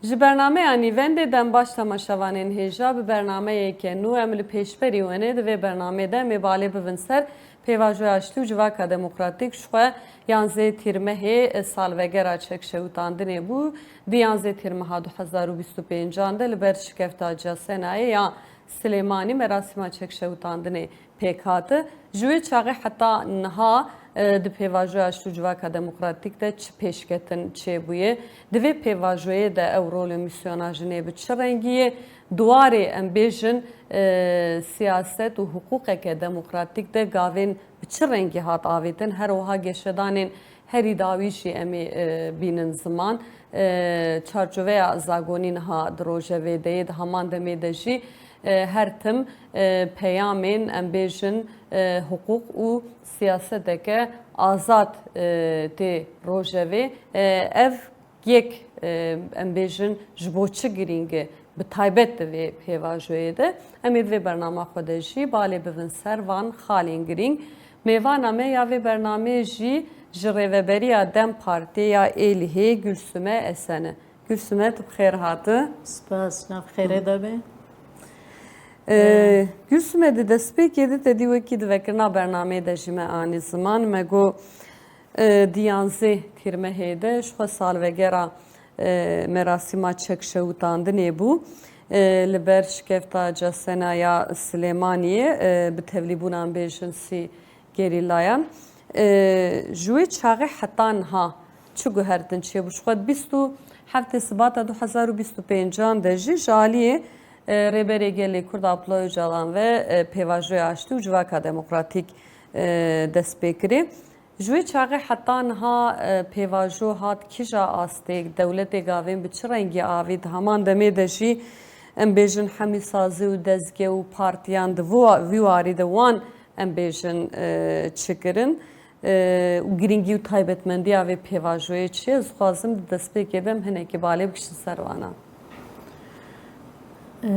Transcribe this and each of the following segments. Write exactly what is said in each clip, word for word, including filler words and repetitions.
Ji bernameya Nîvendê dem baş temaşevanên hêja, bi bernameyeke nû em li pêşberî we ne. Di vê bernameyê de em ê balê bibin ser pêvajoya aştî û civaka demokratîk ji xwe yanzê Tîrmehê, e, salvegera çekşewitandinê bû. Di yanzê Tîrmeha du hezar û bîst û pêncan de li ber şikefta Casenayê ya Silêmanî merasîma çekşewitandinê pêk hat. Ji wê çaxê heta niha, e, di pêvajoya aştî û civaka demokratîk de çi pêşketin çêbûye? Di vê pêvajoyê de ew rol û mîsyona jinê bi çi rengî ye? Di warê, em bêjin, e, siyaset û hiqûqeke demokratîk de gavên bi çi rengî hat avêtin? Her wiha geşedanên herî dawî jî em ê, e, bînin ziman. E, çarçoveya zagonî niha di rojevê de yê, di heman demê de jî, e, her tim, e, peyamên, em bêjin, e, hiqûq û siyaseteke azad, e, tê rojevê. E, ev yek, e, em bêjin, ji bo çi girîng e, bi taybet di vê pêvajoyê de. Em ê di vê bernama xwe de jî balê bivin ser van xalên girîng. Mêvana me ya vê bernameyê jî ji Rêveberiya DEM Partiyê ya Êlihê Gülsüme Esen e. Gülsüme, tu bi xêr hatî. Spas, nav xêrê de be. Ee, Gülsüme, di destpêkê de te dî wekî di vekirina bernameyê de jî me anî ziman. Me got, e, di yanzê Tîrmehê de ji xwe salvegera, e, merasîma çekşewitandinê bû. E, li ber şikefta Casena ya Silêmaniyê, e, bi tevlîbûnan bêjin sî gerîlayan. E, ji wê çaxê heta niha çi guhertin çêbû? Ji xwe di bîst û heftê Sibata du hezar û bîst û pêncan de jî ji aliyê, e, Rêberê Gelê Kurd Abdullah Ocalan ve, e, pêvajoya aştî û civaka demokratîk, e, dest pê kirê. Ji wê çaxê heta niha, e, pêvajo hat kîja astê, dewletê gavên bi çi rengî avît? Heman demê de jî em bêjin hemî sazî û dezgeh û partiyan di vo-, vî warî de wan em bêjin, e, çi kirin, e, û girîngî û taybetmendiya vê pêvajoyê çi ye? Ez dixwazim di destpêkê de em hinekî balê bikişin ser vana. E,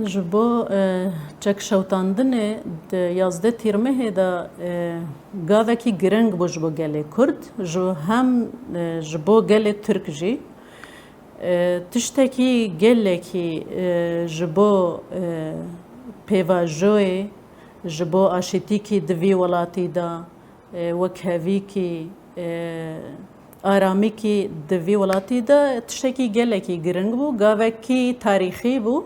ji bo, e, çekşewtandinê di yazdeh Tîrmehê de, e, gavekî giring bû ji bo gelê Kurd, ji hem, e, ji bo gelê Tirk jî. E, tiştekî gelekî, e, ji bo, e, pêvajoyê, ji bo aşîtîkî di vî welatî de, e, wekhevîkî, e, aramîkî di vî welatî de tiştekî gelekî giring bû, gavekî tarîxî bû.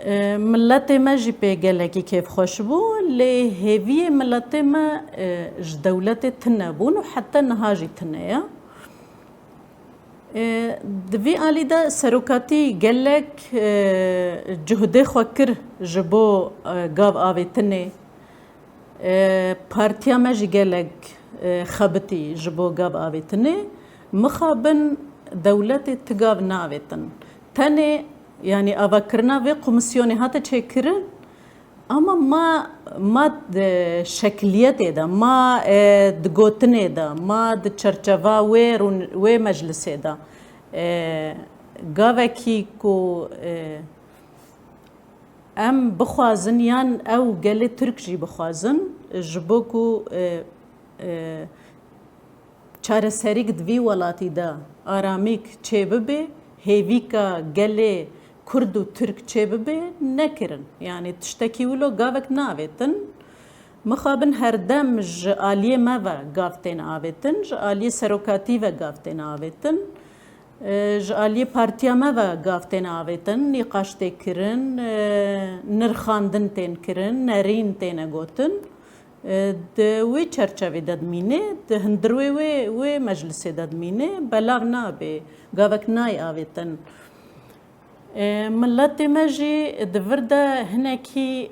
E, miletê me jî pê gelekî kêfxweş bû, lê hêviyê miletê me, e, ji dewletê tune bûn û heta niha jî tune ye. E, di vî alî de serokatî gelek, e, cuhdê xwe kir ji bo, e, gav avêtinê. E, partiya me jî gelek, e, xebitî ji bo gav avêtinê. Mixabin dewletê ti gav navêtin. Tenê, yanî avakirina vê komîsyonê hate çêkirin, ama ma, ma di şekiliyetê de, ma, e, di gotinê de, ma di çerçeva wê rûn-, wê meclisê de, e, gavekî ku, e, em bixwazin yan ew gelê Tirk jî bixwazin, ji bo ku, e, e, çareserîk di vî welatî de aramîk çêbibe, hêvîka gelê Kurd û Tirk çêbibe, nekirin. Yanî tiştekî wilo gavek navêtin. Mixabin her dem ji aliyê me ve gav tên avêtin, ji aliyê serokatî ve gav tên avêtin. E, ji aliyê partiya me ve gav tên avêtin, nîqaş tê kirin, e, nirxandin tên kirin, nerîn têne gotin. E, di wê çerçevê de dimîne, di hundirwê wê, wê meclisê de dimîne, belav nabe, gavek nayê avêtin. E, miletê me jî di vir de hinekî,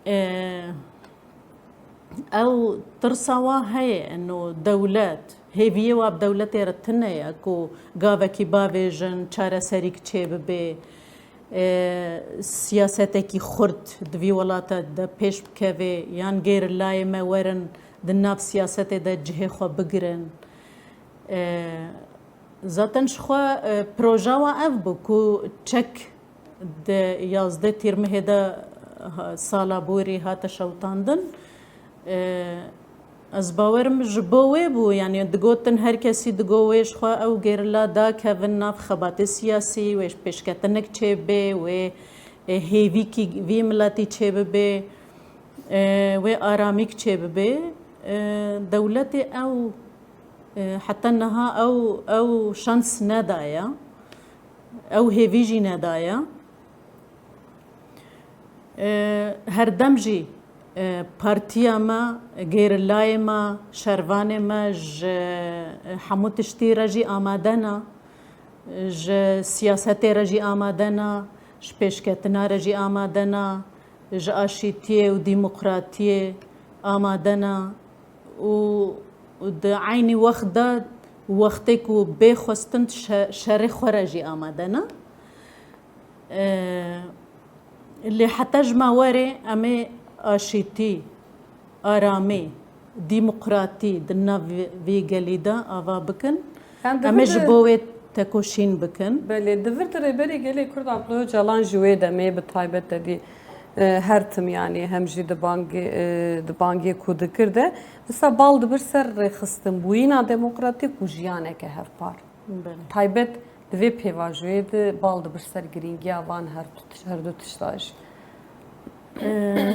e, ew tirsa wa heye, eno dewlet, hêviyê wa bi dewletê re tune ye ku gavekî bavêjin, çareserîk çêbibe, e, siyasetekî xurt di vî welata de pêş bikeve, yan gerîlayê me werin di nav siyasetê de cihê xwe bigirin. E, Zaten ji xwe, e, proja wan ev bû ku çek di yazdeh Tîrmehê de, ha, sala borî hate şewitandin. E, Ez bawerim ji bo wê bû, yanî digotin her kesî digo wê ji xwe ew gerîla dakevin nav xebatê siyasî, wê pêşketinek çêbe, wê, e, hêvîkî vî miletî çêbibe, e, wê aramîk çêbibe. E, dewletê ew, e, heta niha ew, ew şans nedaye, ew hêvî jî nedaye. E, herdem jî, e, partiya me, gerîlayê me, şervanê me ji hemû tiştî re jî amade ne, ji siyasetê re jî amade ne, ji pêşketina re jî amade ne, ji aşîtiyê û demokratiyê amade ne û di eynî wext de wextê ku bê xwestin şe-, şerê xwe re jî amade ne. Ee, lê heta ji me were em ê aşîtî, aramî, demokratî di nav vî, vî gelî de ava bikin. Em ê ji bo wê tekoşîn bikin. Belê, di vir de Rêberê Gelê Kurd Abdullah Ocalan ji wê demê bi taybet te dî, e, her tim, yanî hem jî di bangê, e, di bangê ku dikir de, wisa bal dibir ser rêxistinbûyîna demokratîk û jiyaneke hevpar. Belê. Taybet di vê pêvajoyê de bal dibir ser girîngiya van her du tiş-, her du tişta jî. Ee,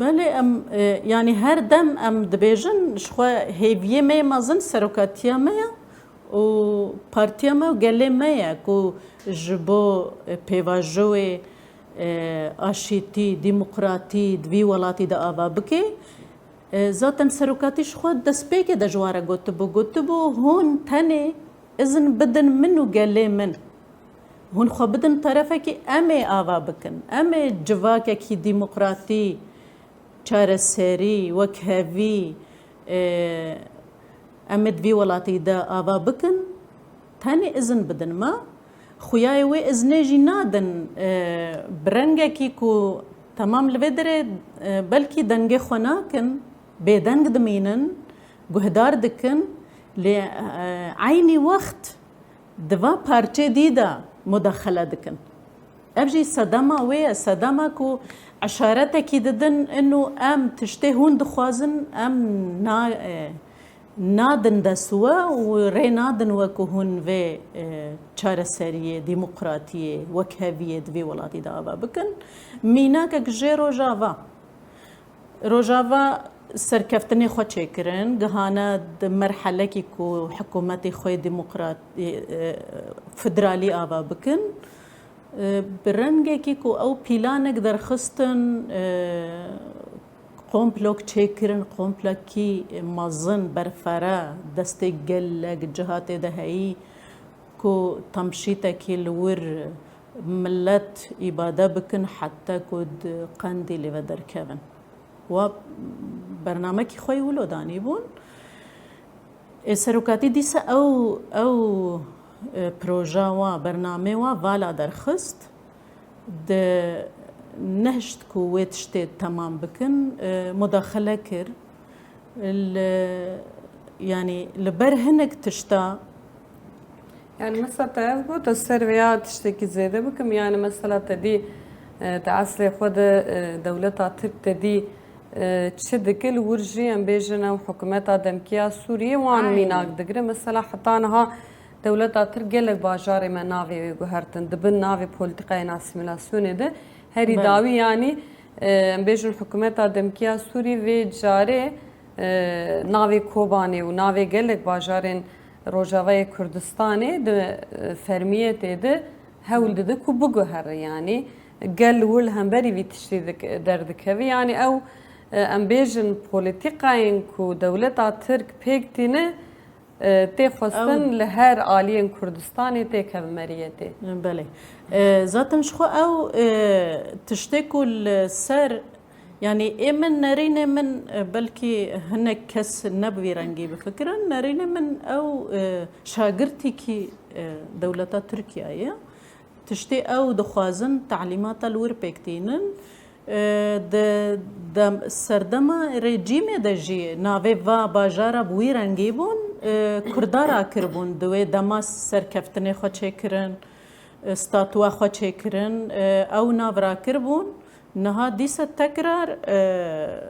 belê em, e, yanî her dem em dibêjin ji xwe hêviyê me yê mezin serokatiya me ye û partiya me û gelê me ye ku ji bo, e, pêvajoyê, e, aşîtî, demokratî di vî welatî de ava bike. E, zaten serokatî ji xwe destpêkê de ji wan re gotibû, gotibû, hûn tenê izin bidin min û gelê min. Hûn xwe bidin terefekî, em ê ava bikin. Em ê civakekî demokratî, çareserî, wekhevî, e, em ê di vî welatî de ava bikin. Tenê izin bidin me. Xuyayê wê iznê jî nadin, e, bi rengekî ku temam li vê derê, e, belkî dengê xwe nakin, bêdeng dimînin, guhdar dikin, lê, e, eynî wext di va parçê dî de mudaxele dikin. Ev jî sedema wê ye, sedema ku eşaretekî didin, inu em tiştê hûn dixwazin, em na-, e, nadin dest we û rê nadin we ku hûn vê, e, çareseriyê, demokratiyê, wekheviyê di vê welatî de ava bikin. Mînakek jê Rojava. Rojava serkeftinê xwe çêkirin, gihane di merhelekî ku hikûmetê xwe yê demokrat-, e, federalî ava bikin. E, bi rengekî ku ew pîlanek derxistin, e, komplok çêkirin, komplekî mezin, berfere, destê gelek cihatê de heyî ku temşîtekî li wir milet îbade bikin heta ku di Qendîlê ve derkevin. Wa bernamekî xwe yî wilo danîbûn. Ê serokatî dîsa ew, ew, e, proja wa, bernamê wa vala derxist. Di nehişt ku wê tiştê temam bikin, e, mudaxele kir. Li, yanî li ber hinek tişta. Yanî mesela te ev got, ez ser vêya tiştekî zêde bikim. Yanî mesela te dî, e, te eslê xwe de, e, dewleta Tirk te dî, e, çi dike, li wir jî em bêjin ew hikûmeta demkî ya Sûriyê wan Aynen. mînak digire. Mesela heta niha dewleta Tirk gelek bajarê me navê wê guhertin, di bin navê polîtîkayên asîmîlasyonê de herî Belê. dawî, yanî, e, em bêjin hikûmeta demkî ya Sûrî vê carê, e, navê Kobanê û navê gelek bajarên Rojavayê Kurdistanê di, e, fermiyetê de hewl dide ku biguhere, yanî gel wir li hemberî vî tiştî dik-, derdikeve. Yanî ew, e, em bêjin polîtîkayên ku dewleta Tirk pêk tîne, e, tê xwestin Ew li her aliyên Kurdistanê têkeve meriyetê. Belê. E, zaten ji xwe ew, e, tiştê ku li ser, yanî ê min, nerînê min, e, belkî hinek kes ne bi vî rengî bifikirin, nerînê min ew, e, şagirtîkî, e, dewleta Tirkiye ye. Tiştê ew dixwazin, talîmata li wir pêk tînin. E, di dem-, serdema rejîmê de jî navê va bajara bi wî rengî bûn, e, Kurda rakiribûn. Di wê dema serkeftinê xwe çêkirin, e, statûa xwe çêkirin, e, ew nav rakiribûn. Niha dîsa tekrar, e,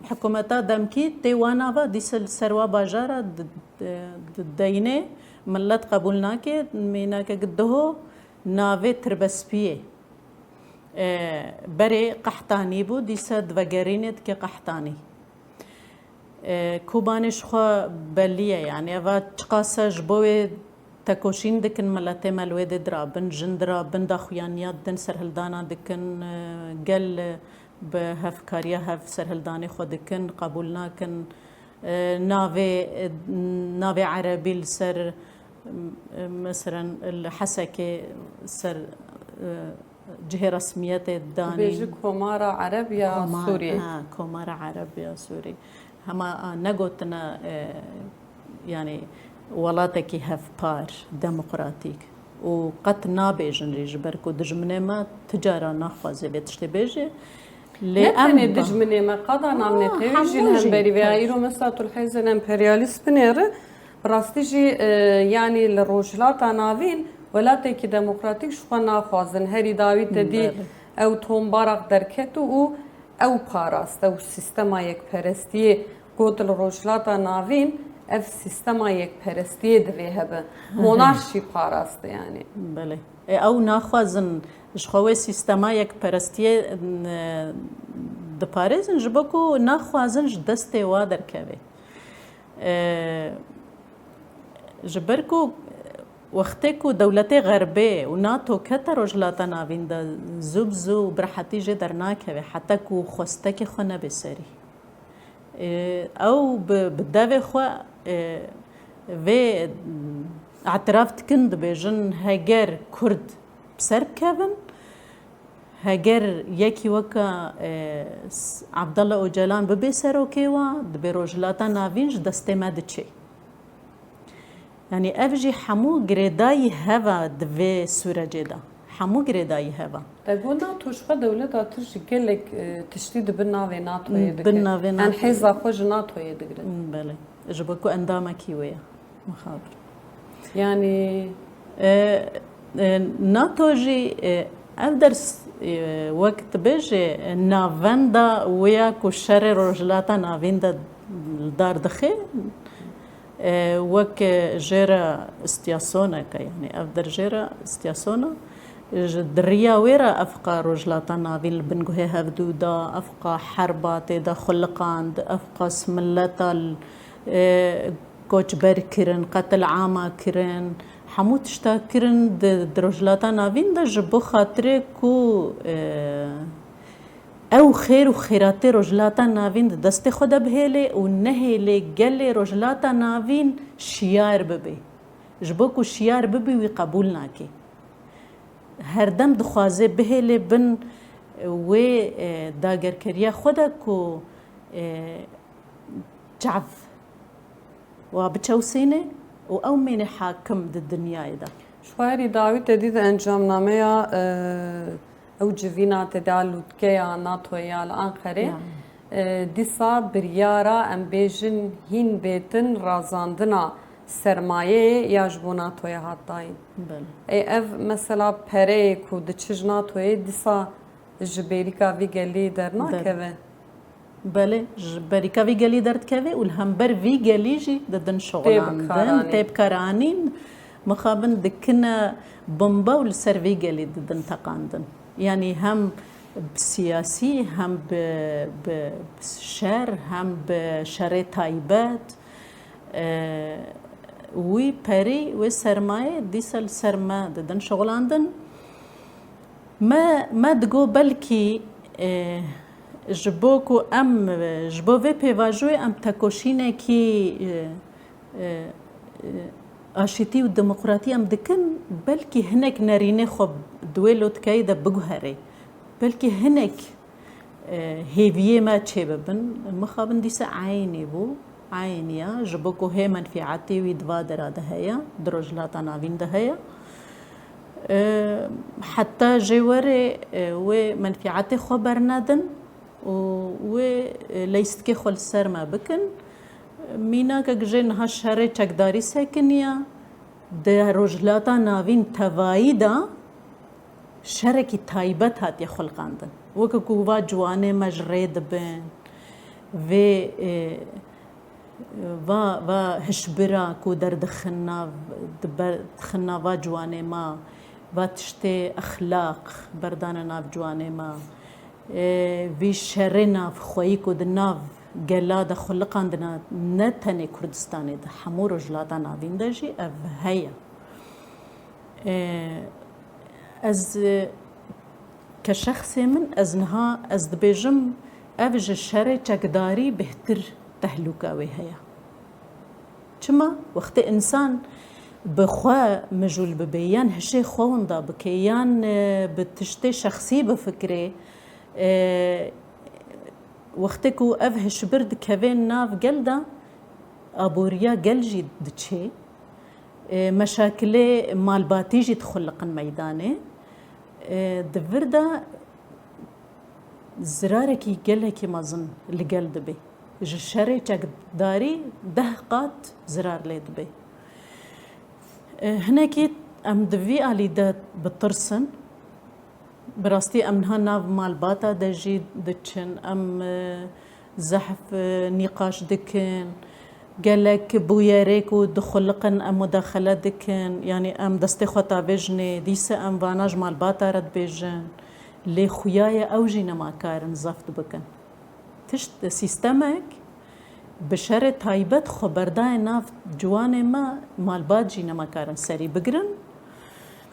Hikûmeta demkî tê wana va dîsa li ser wa bajara di-, di-, dideyne, millet qebûl nake, mînakek diho navê Tirbespiyê. E, berê Qehtanî bû, dîsa divegerîne dike Qehtanî. E, Kobanê ji xwe belî ye, yani eva çiqasa ji bo wê tekoşîn dikin, miletê me li wê dê dirabin, jin dirabin, daxuyaniya didin, serhildana dikin, e, gel bi hevkariya hev serhildanê xwe dikin, qebûl nakin. E, navê, e, navê erebî li ser, e, meselen li Hesekê ser, e, cihê resmiyetê danîn. Dibêje Komara Ereb ya Komar-, Sûriyê. Ha, Komara Ereb ya Sûrî. Hema, a, negotine, e, yani welatekî hevpar, demokratîk û qet nabêjin jî, ji ber ku dijminê me ti cara naxwaze vê tiştê bêje. Lê Ne em tenê ba- dijminê me, qada namnê Aa, tevî jî li hemû jî, hemberî vê ya tabii. Îro mesela tu li hêzên emperyalîst binêre, bi rastî jî, e, yanî li Rojhilata Navîn welatekî demokratîk ji xwe naxwazin. Herî dawî te dî Belê. ew tombarak derket û ew paraste û sîstema yekperestiyê got li Rojhilata Navîn ev sîstema yekperestiyê divê hebe. Monarşî paraste yanî. Belê. E, ew naxwazin ji xwe wê sîstema yekperestiyê, e, diparêzin, ji bo ku naxwazin ji destê wa derkeve. E, ji ber ku wextê ku dewletê Xerbê û NATO kete Rojhilata Navîn de, zû bi zû bi rehetî jê dernakeve, heta ku xwestekê xwe nebe serî. E, ew bi, bi devê xwe, e, vê, mm, etiraf dikin, dibêjin, heger Kurd bi ser bikevin, heger yekî weka, e, s-, Abdullah Ocalan bibe serokê wa, dibê Rojhilata Navîn ji destê me diçe. Yanî ev jî hemû girêdayî heva di vê sûrecê de. Hemû girêdayî heva. Te got NATO ji xwe dewleta tir jî gelek, e, tiştî di bin navê NATOyê Bin dike. navê Em NATO. hêza xwe ji NATOyê digirin. Belê. Ji bo ku endamekî wê ye. Mixabin. Yanî E, e, NATO jî, e, ev ders, e, wek dibêje, e, navenda wê ya ku şerê Rojhilata Navîn de li dar dixe, e, wek, e, jêra îstiyasoneke, yani ev der jêra îstiyasona, ji, di riya wê re ev qa Rojhilata Navîn li bin guhê hevdû da, ev qa herba tê de xuliqand, ev qas mileta l-, e, koçber kirin, qetil ama kirin, hemû tişta kirin di, di Rojhilata Navîn de ji bo xatirê ku, e, ew xêr û xêratê Rojhilata Navîn di destê xwe de bihêlê û nehêlê gelê Rojhilata Navîn şiyar bibe. Ji bo ku şiyar bibe wî qebûl nake. Herdem dixwaze bihêlê bin wê, e, dagerkeriya xwe de ku, e, çav wa biçewsîne û ew mêne hakim di dinyayê de. Ji xwe herî dawî te dî di encamnameya, e, ew civîna te de a lûtkeya NATOyê ya li Anqerê, Ya. e, dîsa biryara em bêjin hîn bêtin razandina sermayeyê ya ji bo NATOyê hat dayîn. Belê. Ê, ev mesela pereyê ku diçe ji NATOyê dîsa ji bêrîka vî gelî Der- dernakeve? Belê, ji berîka vî gelî derdikeve û li hember vî gelî jî didin şixulandin, tê bikaranîn. Tê bikaranîn, mixabin dikine bombe û li ser vî gelî didin teqandin. Yanî hem bi siyasî, hem bi, bi şer, hem bi şerê taybet. E, wî perî, wê sermayê dîsa li ser me didin şixulandin. Me, me digo belkî, e, ji bo ku em, e, ji bo vê pêvajoyê em tekoşînekî, e, e, e, aşîtî û demokratî em dikin, belkî hinek nerînê xwe di wê lotikeyê de biguherê. Belkî hinek, e, hêviyê me çêbibin. Mixabin dîsa eynî bû. Eynî ya, ji bo ku hê menfîetê wî di va dera de heye, di Rojhilata Navîn de heye. E, heta jê were, e, wê menfîetê xwe bernedin û wê, e, leyîstikê xwe li ser me bikin. Mînakek jê niha şerê çekdarî sekiniya, di Rojhilata Navîn tevayî de şerekî taybet hatiye xuliqandin. Weke ku va ciwanê me ji rê dibin, Vê, e, va, va hişbira ku derdixin nav, dibe-, dixin nava ciwanê ma, va tiştê exlaq berdane nav ciwanê ma, e, vî şerê navxweyî ku di nav gela de xuliqandina, ne tenê Kurdistanê de, hemû Rojhilata Navîn de jî ev heye. E, ez, e, ke şexsê min, ez niha ez dibêjim, ev ji şerê çekdarî bêhtir tehlûka wê heye. Çima? Wextê însan bi xwe mijûl bibe, yan hişê xwe winda bike, yan, e, bi tiştê şexsî bifikirê, e, wextê ku ev hişbir dikeve nav gel de, aboriya gel jî diçê, e, meşakilê malbatî jî dixuliqin meydanê. E, di vir de zirarekî gelekî mezin li gel dibe. Ji şerê çekdarî deh qat zirar lê dibe. E, hinekî em di vî alî de bitirsin. Bi rastî em niha nav malbata de jî diçin. Em, e, zehf, e, nîqaş dikin. Gelek bûyerê ku dixuliqin, em mudaxele dikin. Yanî em destê xwe tavêjinê, dîse em vana ji malbata re dibêjin. Lê xuya ye ew jî nema karin zeft bikin. Tişt, sîstemek bi şerê taybet xwe berdaye nav ciwanê me, malbat jî nema karin serî bigirin.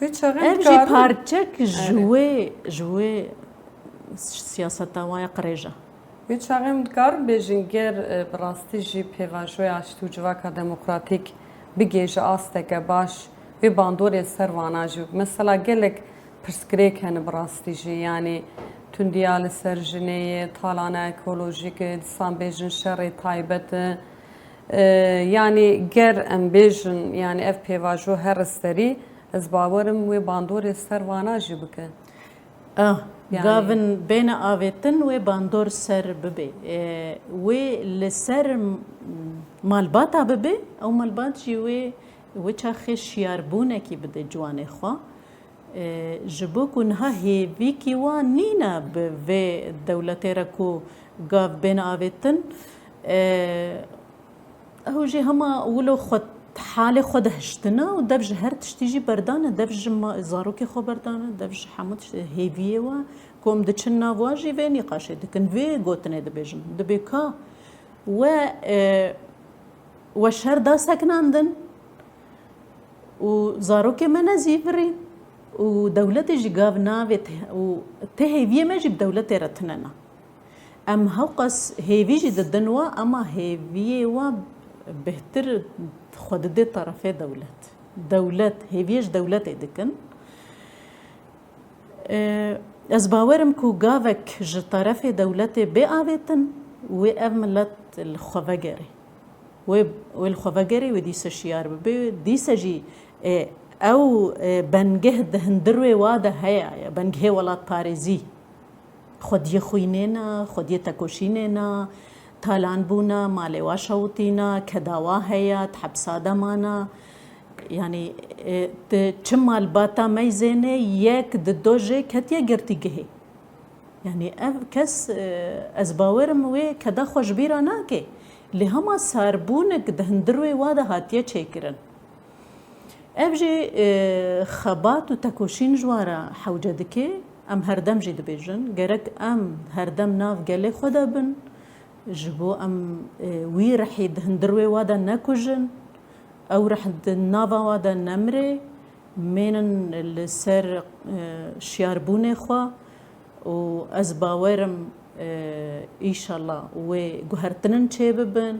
Wê çaxê em Ev jî dikarin parçek ji Erê. wê, ji wê siyaseta wa ya qirêj e. Wê çaxê em dikarin bêjin, ger, e, bi rastî jî pêvajoya aştî û civaka demokratîk bigihêje asteke baş, wê bandorê ser vana jî. Mesela gelek pirsgirêk hene bi rastî jî, yanî tundiya li ser jinê ye, talana ekolojîk e, disan bêjin şerê taybet e. E, yanî ger em bêjin, yanî ev pêvajo here serî, ez bawerim wê bandorê ser vana jî bike. Ah, Yanî gavin bêne avêtin wê bandor ser bibe. E, wê li ser m-, malbata bibe, ew malbat jî wê, wê çaxê şiyarbûnekî bide ciwanê xwe. E, ji bo ku niha hêvîkî wan nîne bi vê dewletê re ku gav bêne avêtin, e, ew jî hema wilo xwe, halê xwe de hiştine û dev ji her tiştî jî berdane, dev ji ma-, zarokê xwe berdane, dev ji hemû tiştî hêviyê we ku em diçin nav wa jî vê nîqaşê dikin, vê gotinê dibêjin. Dibê ka we, e, we şer da sekinandin, û zarokê me nezîvirî û dewletê jî gav navê te-, û tê hêviyê me jî bi dewletê re tune ne. Em hewqas hêvî jî didin wa, ema hêviyê wa bêhtir xwe didê terefê dewlet. Dewlet, hêviyê ji dewletê dikin. E, ez bawerim ku gavek ji terefê dewletê bê avêtin, wê ev milet li xwe vegerê. Wê, wê li xwe vegerê, wê dîse şiyar bibe. Dîse jî, e, ew, e, bengeh di hundir wê wa de heye, bengehê welatparêzî. Xwediyê xwînê ne, xwediyê tekoşînê ne, talan bûne, malê wa şewitîne, keda wa heye, di hepsa de mane. Yanî, e, tu çi malbata meyzênê, yek di do jê ketiye girtîgehê. Yanî ev kes, e, ez bawerim wê keda xwe ji bîra nake. Lê hema sarbûnek di hundir wê wa de hatiye çêkirin. Ev jî, e, xebat û tekoşîn ji wan re hewce dike. Em herdem jî dibêjin, gerek em herdem nav gelê xwe de bin, ji bo em, e, wî rihî di hundir wê wa de nekujin, ew rih di nava wa de nemire, mênin li ser, e, şiyarbûnê xwe û ez bawerim, e, îşallah wê guhertinin çêbibin.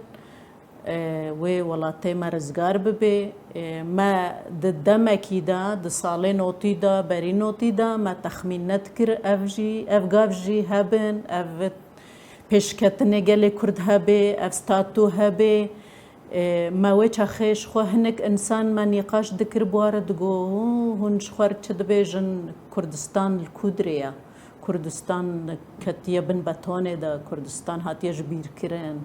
E, wê welatê me rizgar bibe. E, me di demekî de, di salê notî de, berî notî de me texmîn nedikir ev jî, ev gav jî hebin, ev pêşketinê gelê Kurd hebe, ev statû hebe. E, me wê çaxê ji xwe hinek însan me nîqaş dikir, bi wa re digo, hû, hûn ji xwe re çi dibêjin, Kurdistan li ku dirê ye? Kurdistan ketiye bin betonê de, Kurdistan hatiye ji bîr kirin.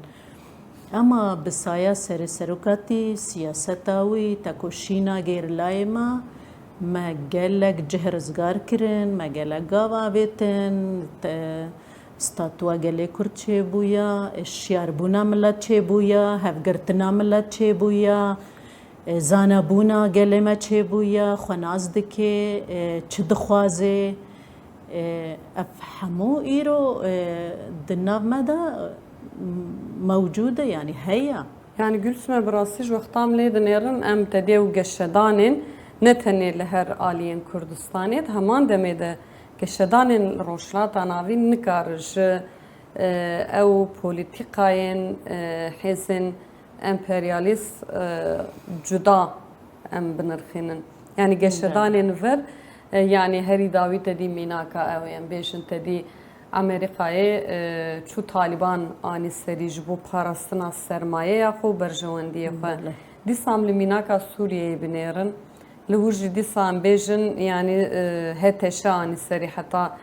Ema bi saya serê serokatî, siyaseta wî, tekoşîna gerîlayê me, me gelek cih rizgar kirin, me gelek gav avêtin, te-, Statûa gelê Kurd çêbûya, şiyarbûna milet çêbûya, hevgirtina milet çêbûya, zanabûna gelê me çêbûya, xwe nas dike, çi dixwaze. Ev hemû îro di nav me de mewcûd e, yanî heye. Yanî Gulsime, bi rastî ji wexta em lê dinêrin, em tedê û geşedanên ne tenê li her aliyên Kurdistanê, di heman demê de geşedanên li Rojhilata Navîn nikare ji, e, ew polîtîkayên, e, hêzên emperyalîst, e, cuda em binirxînin. Yanî geşedanên vir, e, yanî herî dawî te dî mînaka ew ê, em bêjin te dî Amerîkayê, e, çû Talîban anî serî ji bo parastina sermayeya xwe û berjewendiyê xwe. Belê. Dîsa em li mînaka Sûriyeyê binêrin. Li wir jî dîsa em bêjin, yanî, e, H T Ş anî serî heta,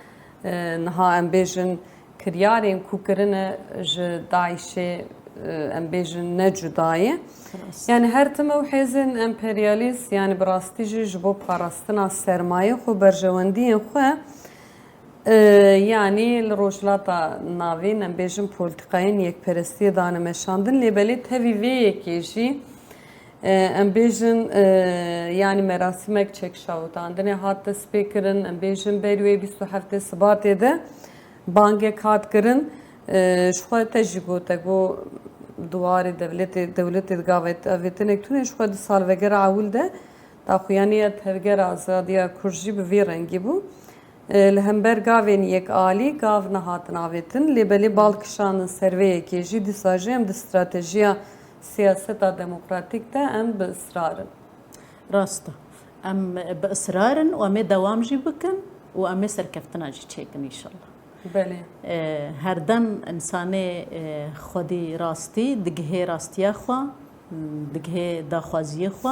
e, niha em bêjin kiryarên ku kirine ji DAIŞê, e, em bêjin ne cuda ye. Rast. Yanî her tim ew hêzên emperyalîst, yanî bi rastî jî ji bo parastina sermayê xwe, berjewendiyên xwe, e, yanî li Rojhilata Navîn, em bêjin, polîtîkayên yekperestiyê dane meşandin, lê belê tevî vê yekê jî, e, em bêjin, e, yanî merasîmek çekşewitandinê hat destpêkirin, em bêjin berî wê bîst û heftê Sibatê de bangek hat kirin. E, ji xwe te jî got, te got di warê dewletê, dewletê di gavêt-, avêtinek tune, ji xwe di salvegera ewil de daxuyaniya Tevgera Azadiya Kurd jî bi vî rengî bû. E, li hember gavên yek alî gav nehatin avêtin, lê belê bal kişandin ser vê yekê jî, dîsa jî em di stratejiya siyaseta demokratîk de em bi israr in. Rast e. Em bi israr in û em ê dewam jî bikin û em ê serkeftina jî çêkin înşallah. Belê. E, herdem însanê, e, xwedî rastî digihê rastiya xwe, digihê daxwaziyê xwe.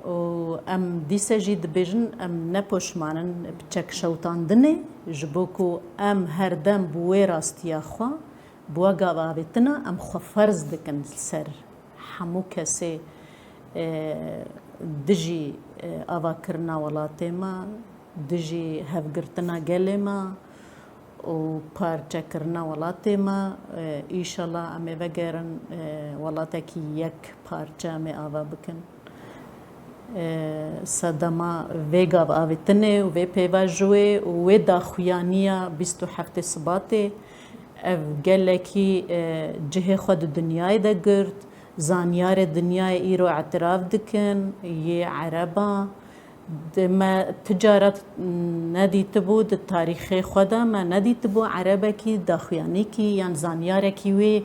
Û em dîse jî dibêjin, em ne poşman in bi çekşewitandinê, ji bo ku em herdem bi wê rastiya xwe, bi we gav avêtina, em xwe ferz dikin li ser hemû kesê, e, dijî, e, avakirina welatê me, dijî hevgirtina gelê me û parçekirina welatê me. E, înşallah em ê vegerin, e, welatekî yek parçe em ê ava bikin. E, sedema vê gav avêtinê û vê pêvajoyê û wê daxuyaniya bîst û heftê Sibatê, ev gelekî, e, cihê xwe di dinyayê de girt, zanyarê dinyayê îro îtiraf dikin, yê Ereba. Di me ti cara nedîtibû, di tarîxê xwe de me nedîtibû Erebekî, daxuyanîkî yan zanyarekî wê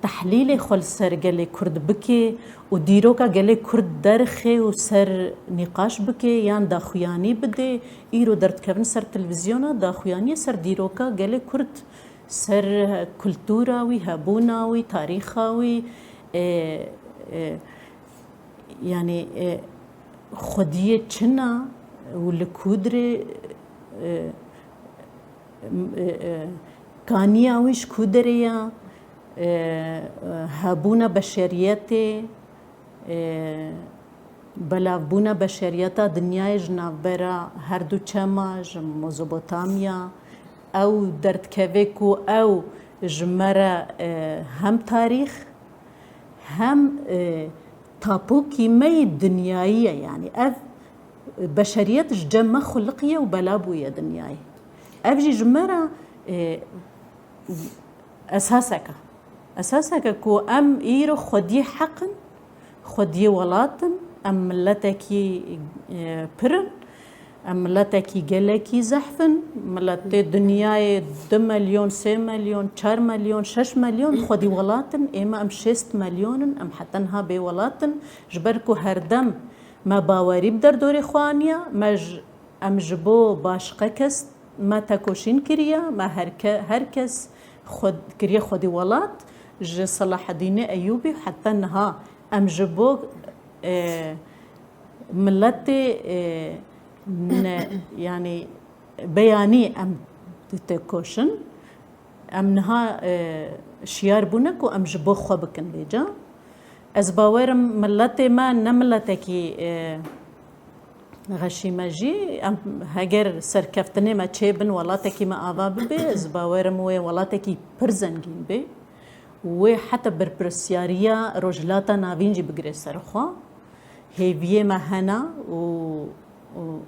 tehlîlê xwe li ser gelê Kurd bike û dîroka gelê Kurd derxe û ser nîqaş bike yan daxuyanî bide. Îro derdikevin ser televîzyona, daxuyaniyê ser dîroka gelê Kurd, ser kultura wî, hebûna wî, tarîxa wî, e, e, yanî, e, xwediyê çi ne û li ku dirê, e, e, e, kaniya wî ji ku derê ye, e, e, hebûna beşeriyetê, e, belavbûna beşeriyeta dinyayê ji navbera her du çema, ji Mezopotamya, ew derdikeve ku ew ji me re, e, hem tarîx, hem, e, tapokî me yê dinyayî ye. Yanî ev beşeriyet ji cem me xuliqiye û bela bûye dinyayê. Ev jî ji me re, e, esasek e. Esasek e ku em îro xwediyê heq in, xwediyê welat in, em miletekî, e, pir in, em miletekî gelekî zehf in, miletê dinyayê du milyon, sê milyon, çar milyon, şeş milyon xwedî welat in, ême em şêst milyon in, em heta niha bê welat in, ji ber ku herdem me bawerî bi derdorê xwe aniya, me ji, em ji bo başqe kes me tekoşîn kiriye, me her ke-, her kes xwe kiriye xwedî welat, ji Selahedînê Eyûbî heta niha em ji bo, e, miletê, e, ne, yanî beyanî em ditekoşin. Em niha, e, şiyar bûne ku em ji bo xwe bikin vêca. Ez bawer im miletê me ne miletekî, e, Xeşî me jî, em heger serkeftinê me çêbin, welatekî me ava bibe, ez bawerim wê welatekî pir zengîn bê. Wê heta berpirsyariya Rojhilata Navîn jî bigire ser xwe. Hêviyê me hene û, û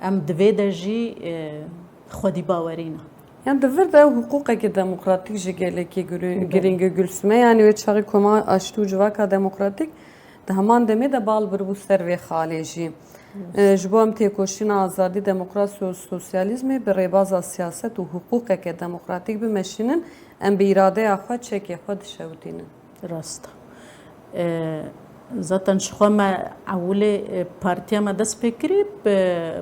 em di vê de jî, e, xwedî bawerî ne. Yan di vir de ew hiqûqekî demokratîk jî gelekî girî-, Belê. girîng e Gulsime. Yanî wê çaxî Koma Aştî û Civaka Demokratîk di heman demê de bal biribû ser vê xalê jî. E, ji bo em têkoşîna azadî, demokrasî û sosyalîzmê bi rêbaza siyaset û hiqûqeke demokratîk bimeşînin, em bi îradeya xwe, çekê xwe dişewitînin. Rast e. E, zaten ji xwe me ewilê, e, partiya me dest pê kirî bi,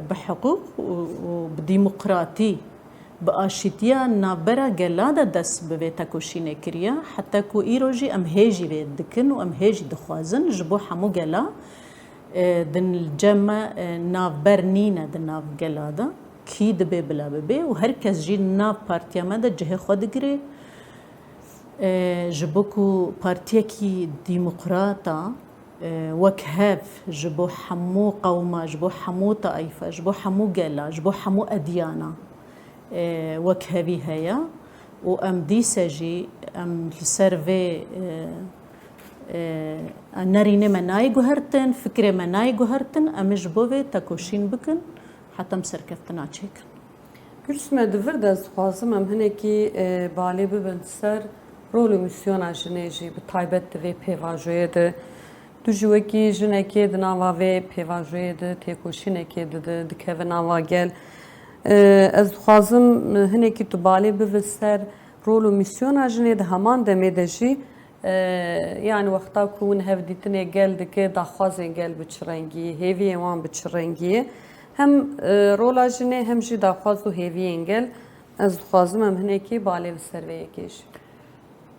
bi hiqûq û, û bi demokratî, bi aşîtiya navbera gela de dest bi vê tekoşînê kiriye. Heta ku îro jî em hê jî vê dikin û em hê jî dixwazin ji bo hemû gela, e, di cem me, e, navber nîne di nav gela de. Kî dibe bila bibe û her kes jî nav partiya me de cihê xwe digire. E, ji bo ku partiyekî demokrata, e, wek hev ji bo hemû qewma, ji bo hemû taife, ji bo hemû gela, ji bo hemû edyana, e, wek hevî heye û em dîse jî em li ser vê, e, e, nerînê me nayê guhertin, fikrê me nayê guhertin, em ê ji bo vê tekoşîn bikin, heta em serkeftina çêkin. Gulsime, di vir de ez dixwazim em hinekî, e, balê bibin ser rol û mîsyona jinê jî, bi taybet di vê pêvajoyê de. Tu jî wekî jinekê di nava vê pêvajoyê de têkoşînekê dide, dikeve nava gel. E, ez dixwazim, e, hinekî tu balê bivî ser rol û mîsyona jinê di heman demê de jî, e, yanî wexta ku hûn hevdîtinê gel dike, daxwazên gel bi çi rengî, hêviyên wan bi çi rengî ye. Hem, e, rola jinê hem jî daxwaz û hêviyên gel. Ez dixwazim em hinekî balê bi ser vê yekê jî.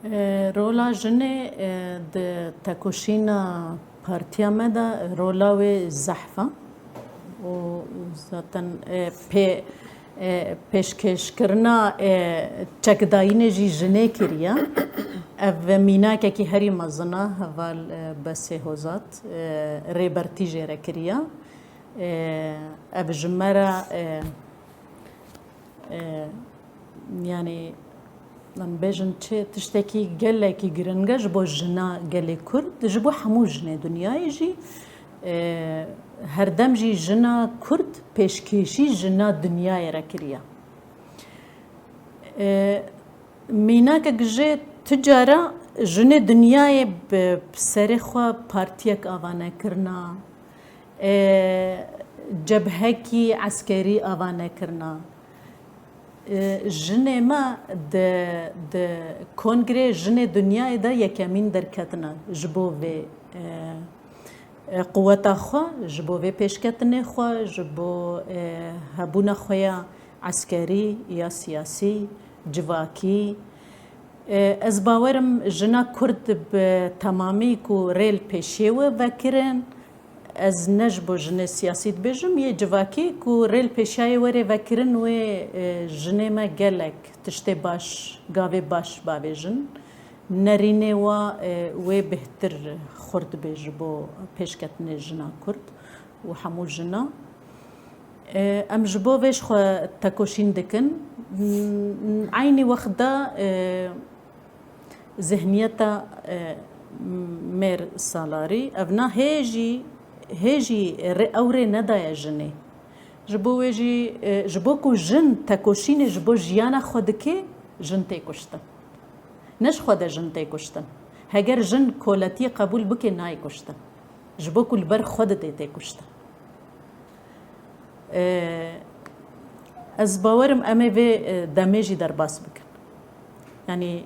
E, rola jinê, e, di tekoşîna partiya me de rola wê zehf e û zaten, e, pê-, e, pêşkêşkirina, e, çekdayînê jî jinê kiriye. Ev mînakekî herî mezin e, heval, e, Besê Hozat, e, Rêbertî jê re kiriye. E, ev ji me re, e, e, yanî, em bêjin çi, tiştekî gelekî giring e ji bo jina gelê Kurd, ji bo hemû jinê dinyayê jî, e, herdem jî jina Kurd pêşkêşî jina dinyayê re kiriye. E, mînakek jê tu cara jinê dinyayê bi, bi serê xwe partiyek ava nekirina, e, cebhekî eskerî ava nekirina. E, jinê me di, di kongrê jinê dinyayê de yekemîn derketine ji bo vê, e, e, quweta xwe, ji bo vê pêşketinê xwe, ji bo, e, hebûna xwe ya eskerî ya siyasî, civakî. E, ez bawerim jina Kurd bi temamî ku rê li pêşiyê we vekirin, ez ne ji bo jinê siyasî dibêjim, yê civakî ku rê li pêşiyê we rê vekirin, wê, e, jinê me gelek tiştê baş, gavê baş bavêjin. Nerînê wa, e, wê bêhtir xurt be ji bo pêşketinê jina Kurd û hemû jina. E, em ji bo vê ji xwe tekoşîn dikin. M-, eynî wext de, e, zihniyeta, e, mêr salarî, ev na hê jî, hê jî rê-, ew rê nedaye jinê. Ji bo wê jî, e, ji bo ku jin tekoşînê ji bo jiyana xwe dike, jin tê kuştin. Ne ji xwe de jin tê kuştin. Heger jin koletiyê qebûl bike, nayê kuştin. Ji bo ku li ber xwe de tê, tê kuştin. E, ez bawerim em ê vê, e, demê jî derbas bikin. Yanî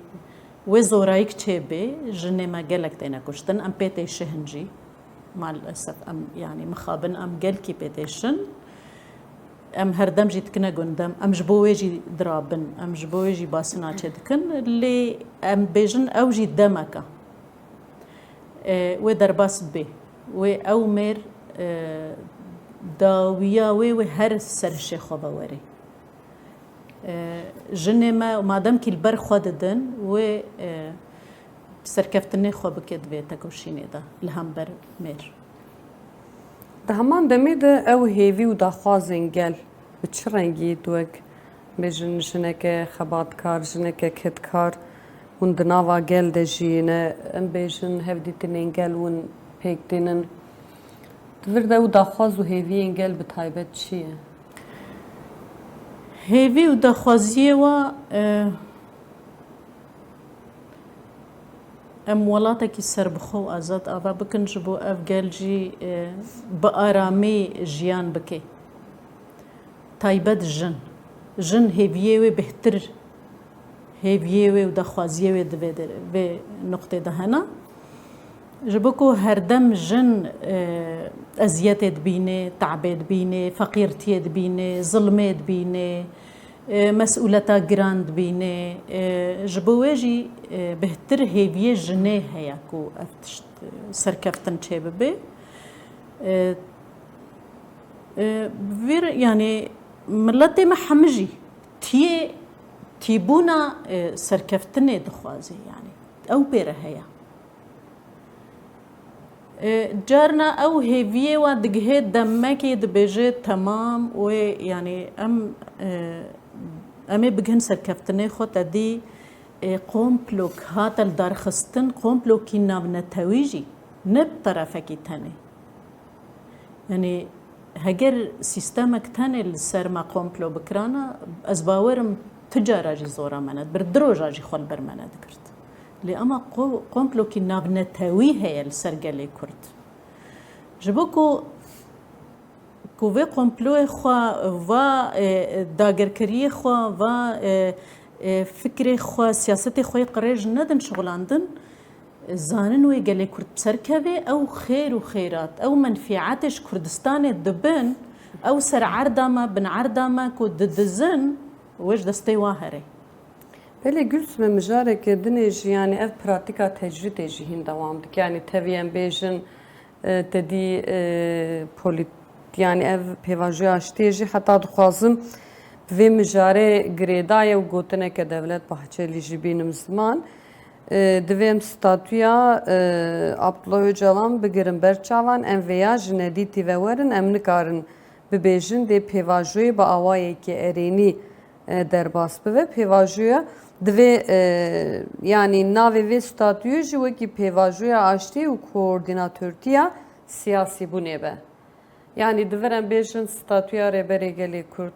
wê zorayîk çêbê, jinê me gelek têne kuştin, em pê têşihin jî. Maalesef em, yanî mixabin em gelkî pê têşin. Em herdem jî dikine gundem, em ji bo wê jî dirabin, em ji bo wê jî basina çê dikin. Lê em bêjin ew jî demek e. E, wê derbas bibê. Wê ew mêr, e, dawiya wê, wê her ser hişê xwe ve were. E, jinê me, madem kî li ber xwe didin, wê, e, serkeftinê xwe bike di vê tekoşînê de li hember mêr. Di heman demê de ew hêvî û daxwazên gel bi çi rengî di wek bêjin jineke xebatkar, jineke kedkar hûn di nava gel de jiyîne, em bêjin hevdîtinên gel hûn pêk tînin. Di vir de ew daxwaz û hêviyên gel bi taybet çi ye? Hêvî û daxwaziyê wa e, em welatekî serbixwe û azad ava bikin, ji bo ev gel jî e, bi aramî jiyan bike. Taybet jin. Jin hêviyê wê bêhtir, hêviyê wê û daxwaziyê wê di vê der-, vê nuqtê de hene. Ji bo ku herdem jin e, eziyetê dibîne, te'bê dibîne, feqîrtiyê dibîne, zilmê dibîne, e, mesûleta giran dibîne. E, ji bo wê jî e, bêhtir hêviyê jinê heye ku ev tişt, e, serkeftin çêbibe. E, e, vir, yanî miletê me hemî jî tiyê, tîbûna e, serkeftinê dixwaze, yanî ew pê re heye. E, carna ew hêviyê wa digihê demekê dibêje, temam, wê, yanî em, e, em ê bigihin serkeftinê xwe, te dî, e, komplok hate lidarxistin, komplokî navnetewî jî, ne bi terefekî tenê. Yanî heger sîstemek tenê li ser me komplo bikirana, ez bawer im tu cara jî zora me ne dibir, du roja jî xwe li ber me nedigirt. Lê ema qo-, komplokî navnetewî heye li ser gelê Kurd. Ji bo ku, ku vê komployê xwe, va, e, dagerkeriyê xwe, va, e, e, fikrê xwe, siyasetê xwe yê qirêj nedin şixulandin, zanin wê gelê Kurd bi ser keve, ew xêr û xêrat, ew menfîetê ji Kurdistanê dibin, ew ser erda me, bin erda me ku didizin, wê ji destê wa here. Belê Gulsime, mijareke dinê jî, yanî ev pratîka tecrîdê jî hîn dewam dike. Yanî tevî em bêjin, e, te dî, e, polît-, yanî ev pêvajoya aştiyê jî heta dixwazim bi vê mijarê girêdaye û gotineke Devlet Bahçelî jî bînim ziman. E, divê em statûya, e, Abdullah Ocalan bigirin ber çavan, em vêya ji nedîtî ve werin, em nikarin bibêjin dê pêvajoyê bi awayekî erênî e, derbas bibe. Pêvajoya divê, e, yanî navê vê statûyê jî wekî pêvajoya aştiyê û koordînatortiya siyasîbûnê be. Yanî di vir em bêjin statûya Rêberê Gelê Kurd,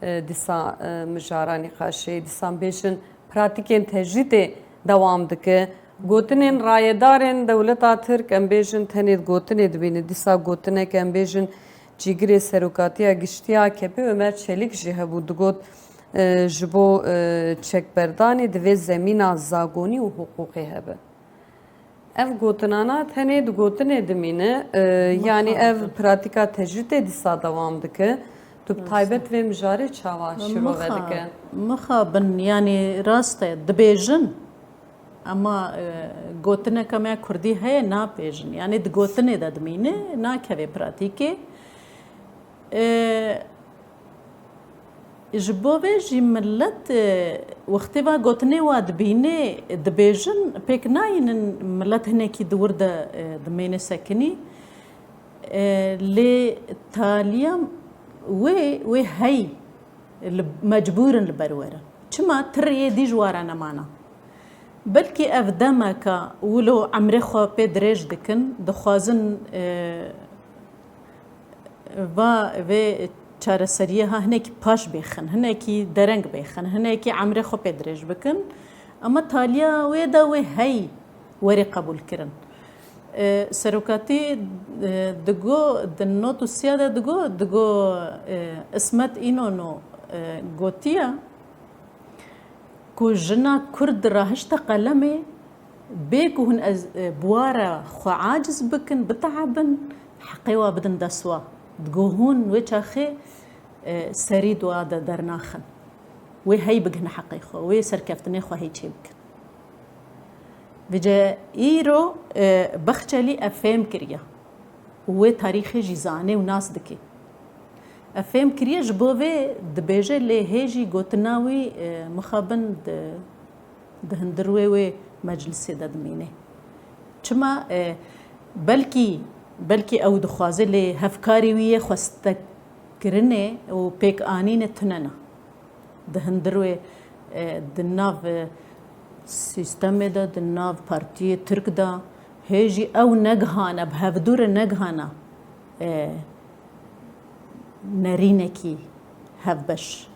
e, dîsa, e, mijara nîqaşê, dîsa em bêjin pratîkên tecrîdê dewam dike. Gotinên rayedarên dewleta Tirk, em bêjin, tenê gotinê dibîne. Dîsa gotineke, em bêjin, cîgirê serokatiya giştî ya A K P Ömer Çelik jî hebû, digot, e, ji bo, e, çekberdanê divê zemîna zagonî û hiqûqê hebe. Ev gotinana tenê di gotinê dimîne, e, yanî ev pratîka tecrîdê dîsa dewam dike. Tu bi taybet vê mijarê çawa şîrove dike? Mixabin, yanî rast e, dibêjin. Ema, e, gotineke me ya kurdî heye, napêjin. Yanî di gotinê de dimîne, nakeve pratîkê. E, ji bo vê jî milet, e, wextê va gotinê wa dibîne, dibêjin, pêk nayînin milet hinekî di wir de, e, dimêne sekinî. E, lê taliya wê, wê hey, li, mecbûr in li ber werin. Çima tiriyê dî ji wara nemana? Belkî ev demeka wilo emrê xwe pê dirêj dikin, dixwazin, e, va vê çareseriyê ha hinekî paş bêxin, hinekî dereng bêxin, hinekî emrê xwe pê dirêj bikin. Ema taliya wê de wê hey werê qebûl kirin. E, serokatî, e, digo, di not û siya de digo, digo, e, Ismet Înono, e, gotiye ku jina Kurd rahişte qelemê, bê ku hûn ez, e, bi wa re xwe aciz bikin, biteebin, heqê wa bidin dest wa. Digo hûn wê çaxê, e, serî di wa de dernaxin. Wê hey bigihine heqê xwe, wê serkeftinê xwe hey çêbikin. Vêce îro, e, Bexçelî ev fêm kiriye û wê tarîxê jî zane û nas dike. Ev fêm kiriye, ji bo vê dibêje, lê hê jî gotina wî, e, mixabin di, di hundir wê, wê meclisê de dimîne. Çima, e, belkî Belkî ew dixwaze, lê hevkarî wî yê xwestekirinê û pêkanînê tune ne. Di hundir wê, e, di nav, e, sîstemê de, di nav partiyê Tirk de, hê jî ew negihane, bi hevdû re negihane, e, nerînekî hevbeş.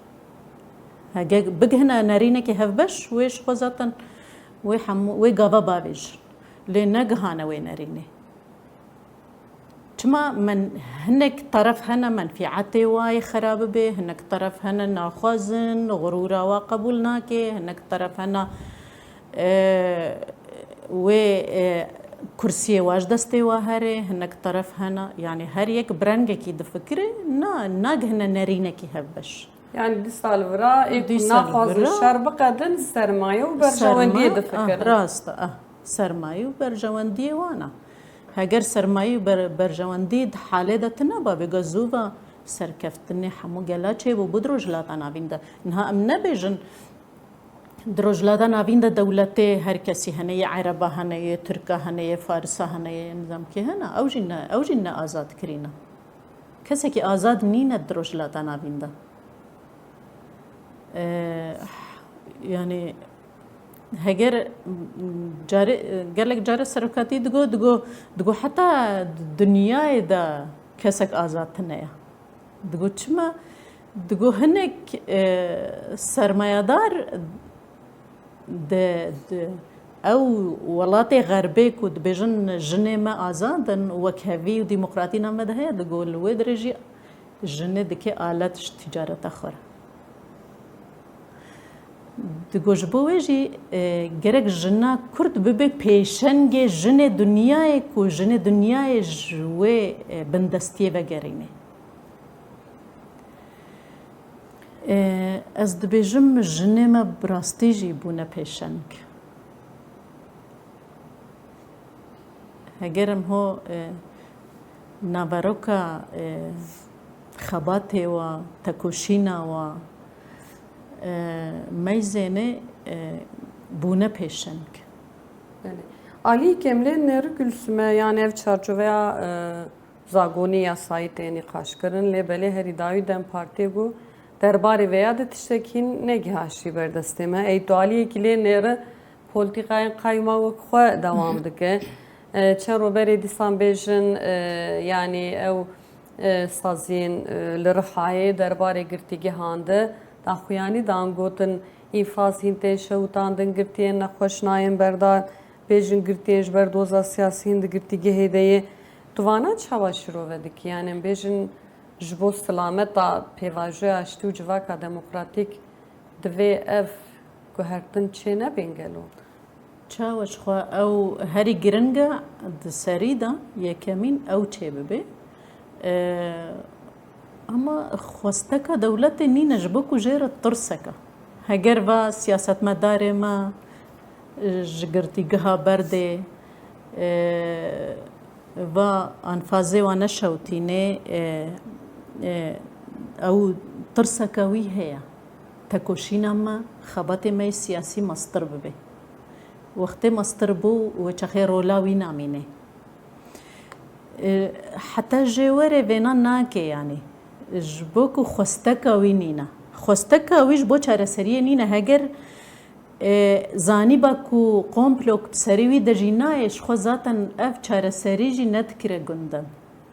Hege bigihine nerînekî hevbeş, wê ji xwe zaten wê hemû, wê gava bavêjin. Lê negihane wê nerînê. Çima men-, hinek teref hene menfîetê wa yê xera bibe, hinek teref hene naxwazin, xurûra wa qebûl nake, hinek teref hene, e, wê, e, kursiyê wa ji destê wa here, hinek teref hene, yanî her yek bi rengekî difikire, na, nagihine nerînekî hevbeş. Yani dîsa li vira ê ku Dîsa li naxwazin vira şer biqedin, sermaye û berjewendiyê serma-, difikirin. Ah, rast e, ah, sermaye û berjewendiyê wan e. Heger sermaye û ber-, berjewendî di halê de tune ba, vêga zû va serkeftinê hemû gela çêbû, bû di Rojhilata Navîn de. Niha em nebêjin, di Rojhilata Navîn de dewletê her kesî hene, yê Ereba hene, yê Tirka hene, yê Farisa hene, yê nizam kê hene, ew jî ne, ew jî ne azad kirîne. Kesekî azad nîne di Rojhilata Navîn de. E, yani heger carê, gelek care serokatî digo, digo, digo heta dinyayê de kesek azad tune ye. Digo çima? Digo hinek, e, sermayedar di, di ew welatê xerbê ku dibêjin jinê me azad in, wekhevî û demokratîna me de heye, digo li wê dirê jî jinê dike alet ji tîcareta xwe re. Digo ji bo wê jî, e, gerek jina Kurd bibe pêşengê jinê dinyayê ku jinê dinyayê ji wê, e, bindestiyê vegerîne. E, ez dibêjim jinê me bi rastî jî bûne pêşeng. Heger em ho, e, naveroka, e, xebatê wa, tekoşîna wa, e, meyzêne, e, bûne pêşeng. Belê. Aliyê Kemlê nêri Gülsüme, yani ev çarçoveya, e, zagonî yasayî tê nîqaşkirin, lê belê herî dawî DEM Partiyê got, derbarê vêya de tiştek hîn negihaşî ber destê me. Ey tu aliyekî lê nêri polîtîkayên qayma wek xwe dewam dike. E, çend roj berê dîsan bêjin, e, yanî ew, e, saziyên, e, li Rihayê derbarê girtîgehan de daxuyanî dan, gotin, înfaz hîn tên şewitandin, girtiyên nexweş nayên berdar, bêjin girtiyên ji ber doza siyasî hîn di girtîgehê de yê. Tu vana çawa şirove dikî? Yanî em bêjin ji bo silameta pêvajoya aştî û civaka demokratîk divê ev guhertin çê nebên gelo? Çawa ji xwe ew herî giring e di serî de yekemîn ew çê bibe. E, ama xwesteka dewletê nîne ji bo ku jê re tirsek e. Heger va siyasetmedarê me ji girtîgeha berdê, e, va anfazê wan neşewtînê, e, e, ew tirseke wî heye. Tekoşîna me, xebatê me yê siyasî mestir bibe. Wextê mestir bû, wê çaxê rola wî namîne. E, heta jê were vêna nake, yanî. Ji bo ku xwesteka wî nîne. Xwesteka wî ji bo çareseriyê nîne. Heger, e, zanîba ku komplok bi serê wî de jî nayê, ji xwe zaten ev çareserî jî nedikire gundem.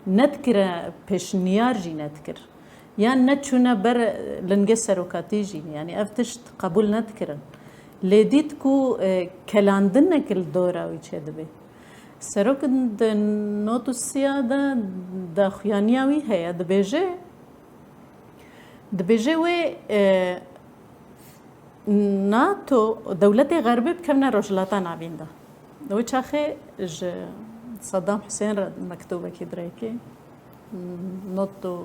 Nedikire pêşniyar jî nedikir. Yan neçûne ber lingê serokatî jî. Yanî ev tişt qebûl nedikirin. Lê dît ku, e, kelandinek li dora wî çêdibe. Serok di not û sî ya de daxuyaniya wî heye, dibêje, dibêje wê, e, NATO, dewletê Xerbê bikevne Rojhilata Navîn de. Wê çaxê ji Saddam Husên re mektûbekî dirêkê. Not û,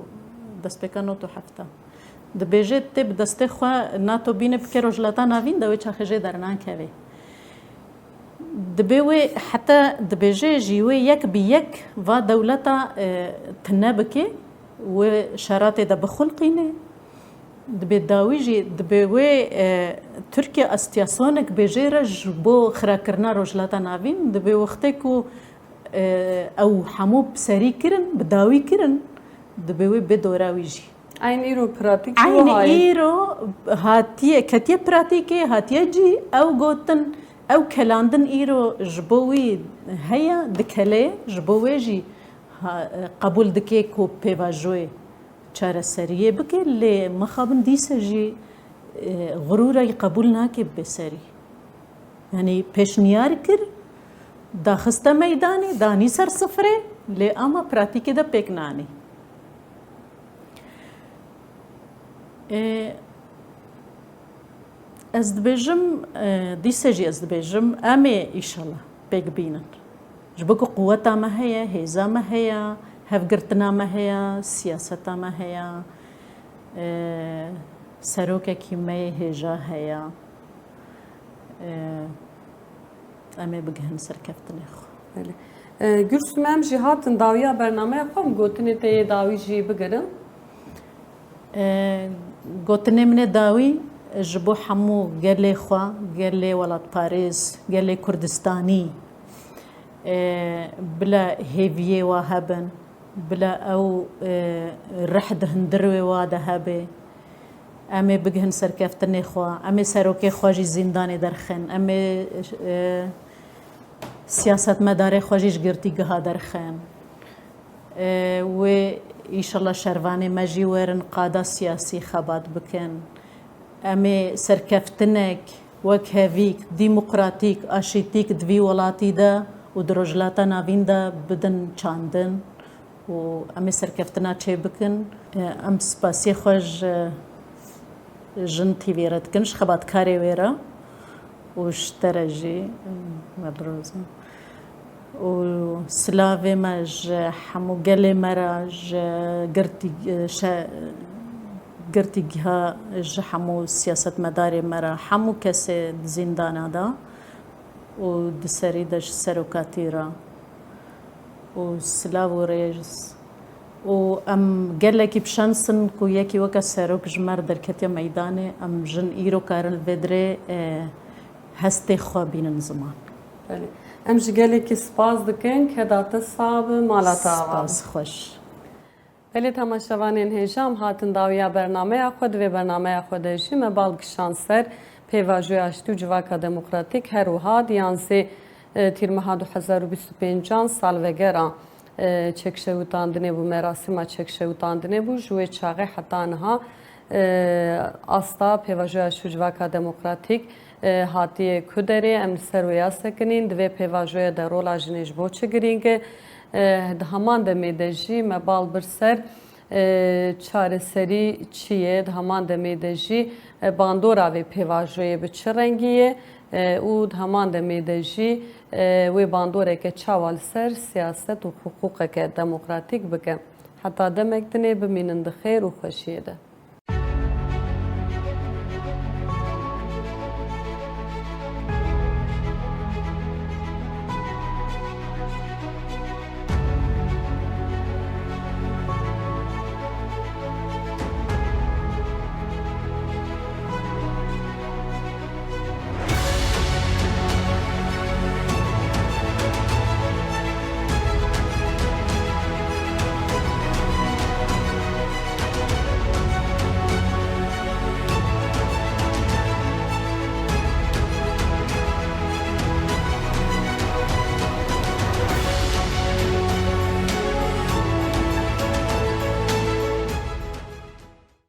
destpêka not û heft. Dibêje tê bi destê xwe NATO bîne bike Rojhilata Navîn de, wê çaxê jê dernakeve. Dibê wê heta dibêje jî wê yek bi yek va dewleta, e, tune bike, wê şeratê de bixulqîne. Dibê dawî jî, dibê wê, e, Tirkiye astiyasonek bê jê re ji bo xirakirina Rojhilata Navîn, dibê wextê ku, e, ew hemû bi serî kirin, bi dawî kirin, dibê wê bê dora wî jî. Eyn îro pratîk ji Eynî wiha ye. Îro hatiye, ketiye pratîkê, hatiye cî ew gotin, ew kelandin îro ji bo wî heye, dikele, ji bo wê jî ha, qebûl dike ku pêvajoyê çareseriyê bike, lê mixabin dîse jî, e, xurûra wî qebûl nake bibe serî. Yanî pêşniyar kir, daxiste meydanê, danî ser sifrê, lê ama pratîkê de pêk nanî. E, ez dibêjim, e, dîse jî ez dibêjim, em ê îşallah pêk bînin. Ji bo ku quweta me heye, hêza me heye, hevgirtina me heye, siyaseta me heye, e, serokekî me yê hêja heye. E, em ê bigihin serkeftinê xwe. Belê. E, Gulsum, em jî hatin dawiya bernameya xwe, em gotinê te yê dawî jî bigirin. E, gotinê min ê dawî ji bo hemû gelê xwe, gelê welatparêz, gelê Kurdistanî, e, bila hêviyê wa hebin, bila ew, e, rih di hundirê wa de hebe. Em ê bigihin serkeftinê xwe, em ê serokê xwe jî zîndanê derxin, em ê, e, siyasetmedarê xwe jî ji girtîgeha derxin. E, wê îşallah şervanê me jî werin qada siyasî xebat bikin. Em ê serkeftinek wekhevîk, demokratîk, aşîtîk di vî welatî de û di Rojhilata Navîn de bidin çandin û em ê serkeftina çêbikin. E, em spasiyê xwe ji Jin T V re dikin, ji xebatkarê wê re û ji te re jî, me birozin. Û silavê me ji hemû gelê me re, ji girtî-, şe-, girtîgeha, ji hemû siyasetmedarê me re, hemû kesê di zîndana de û di serî de ji serokatî re. Û silav û rêz. Û em gelekî bi şans in ku yekî weke serok ji me re derketiye meydanê, em jin îro karin li vê dirê, e, hestê xwe bînin ziman. Belê. Em ji gelekî spas dikin, keda te sax be, mala te ava be. Spas xweş. Belê temaşevanên hêja, em hatin dawiya bernameya xwe. Di vê bernameya xwe de jî me bal kişand ser pêvajoya aştî û civaka demokratîk, her wiha di yanzê, e, tîrmeha du hezar û bîst û pêncan salvegera, e, çekşewitandinê bû, merasîma çekşewitandinê bû. Ji wê çaxê heta niha, e, asta pêvajoya aştî û civaka demokratîk, e, hatiye ku derê, em li ser wê ya sekinîn, di vê pêvajoyê de rola jinê ji bo çi girîng e? E, di heman demê de jî me bal bir ser, e, çareserî çi ye, di heman demê de jî, e, bandora vê pêvajoyê bi çi rengî ye, e, û di heman demê de jî, e, wê bandoreke çawa li ser siyaset û hiqûqeke demokratîk bike. Heta demek dinê bimînin di xêr û xweşiyê de.